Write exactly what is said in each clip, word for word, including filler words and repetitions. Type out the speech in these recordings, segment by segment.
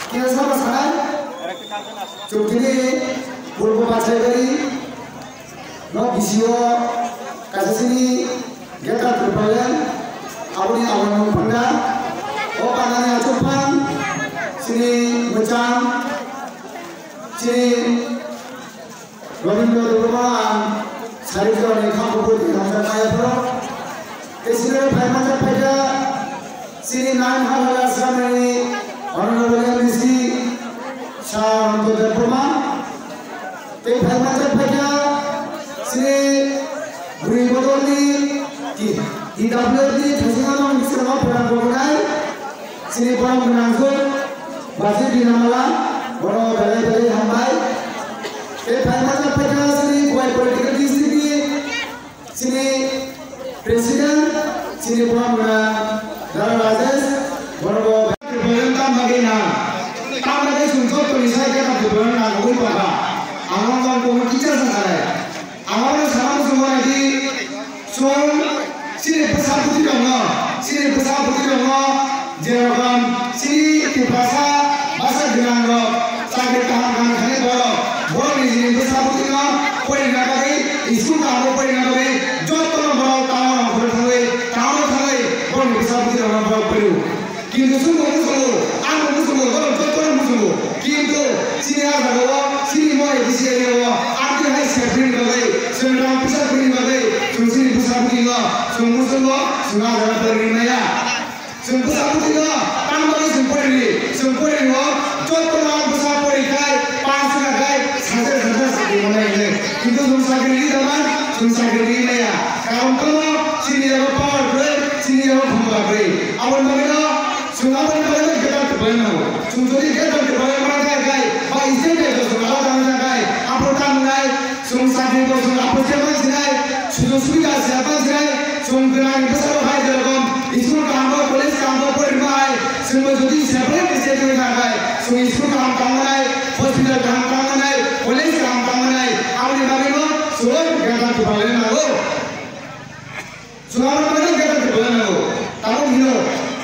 Khe sabo sanai, chwng tini Purbo Bachaibari no bisio kaisa chini Greater Tipraland aboni aboni panda o pandani achukphang chini mwchang chini Rabindra Debbarma ang sari jora ni kha kubui hamjakmaya phoro. Tei sini phai manjak phaikha chini nine Halala Assembly ni Honorable M D C Sir Ananta Debbarma. Tei phai manjak phaikha chini bwrwi bodol ni T-, T W F ni thaisingo no biskango pherang rwgwnai. Chini borok gwnang khe Baji Binamala, borok belai belai hambai. Tei phai manjak phaikha chini Khowai Political District ni chini President, chini borok gwnang Dara Rajesh, borok bo belai tam bagwi na. Tam bagwi chwng joto ni sai khe tam bagwi na, ui baba. Ang mong mong kisa sa khalai. Ang abo sana muchungo naidi, chwng chini bwsa bwtwi rokno, chini bwsa bwtwi rokno, jerokom chini Tiprasa bwsa gwnang rok, chakri kaham kaham thani borok, borok ni chini bwsa bwtwi no porina bagwi, school kaham o porina bagwi, joto no borok town o thangwi, town o thangwi, borok ni bwsa bwtwi rokno borok porio. Kintu chwngbo muchungo, angbo muchungo, borok jotono muchungo. Kintu chini ah jagao, chini mo A D C area o, amtwi hai separate ni bagwi, chwng rang puisa kwrwini bagwi, chwng chini bwsa bwtwino, chwng muchungo, chwng ah jaga porwi maya. Chwng bwsa bwtwino, tamo bagwi chwng porwi, chwng porwi o, jotono ang bwsa porwi khai, pass wngkha khai, sajak sajak chakri mono hinwi. Kintu chwng chakri ri tongma, chwng chakri ri maya. Karon tamo, chini yago power kwrwi, chini yago khomota kwrwi. Aboni bagwino, Chwng aboni bagwi no Greater Tipraland nango. Chwng jodi Greater Tipraland manjak khai, ba state level chwng alada manjak khai, aphuru tamo nai, chwng chakri bo chwng aphuru se mansinai, sujog subida se mansinai, chwng gwnang bwsa rok hai jerokom school kaham bo, college kaham bo porima hai, chwng bo jodi separate state wngkha khai, chwng school kaham tangma nai, hospital kaham tangma nai, college kaham tangma nai, aboni bagwi no chwng Greater Tipraland nango. Chwng abo bagwi khe tamo kwbangma nango. Tamo hino,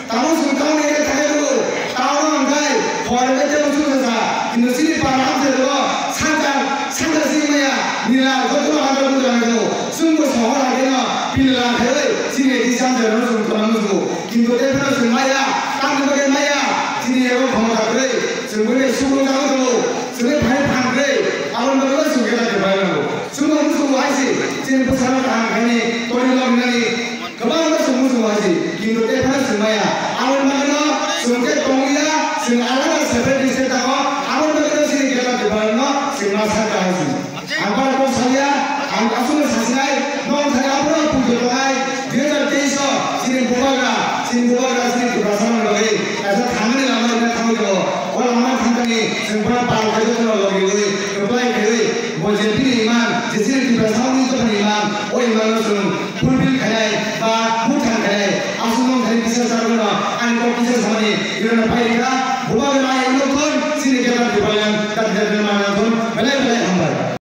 tamo chwng town area thangwi tongo. Town o hwnkhai hor bai tei uansuk sa sa. Kintu chini para amchairok sanja, sanja simi maya, nila jotono hamjak wngwi tongo. Chwngbo sohor hai kheno bini lang khaiwi chini A D C amchairokno chwng kwbangma chwngo. Kintu tei phano chwng maya, tamni bagwi maya, chini abo khomota kwrwi. Chwng bai bai sukrung jagwi tongo. Chwngni phai phan kwrwi. Aboni bagwi chwng khe ta kwbangma nango. Chwngno muchungo hai se, chini bwsano kaham khaini, toni loginani kwbangma chwng muchungo hai se, kintu tei phano chwng maya. Aboni bagwino chwng khe tongya, chwng alada separate state tongo, aboni bagwino chini Greater Tipralandno chwng ma sakha hai se. Ang bar kok salia, ang aswkno sasinai, nong thani abono pujo tongnai, dui hajar teis o chini bubagra, chini bubagra chini Tiprasarokni bagwi kaisa thangmani lama rwna thangwi tongo. O lama thangkani chwng bono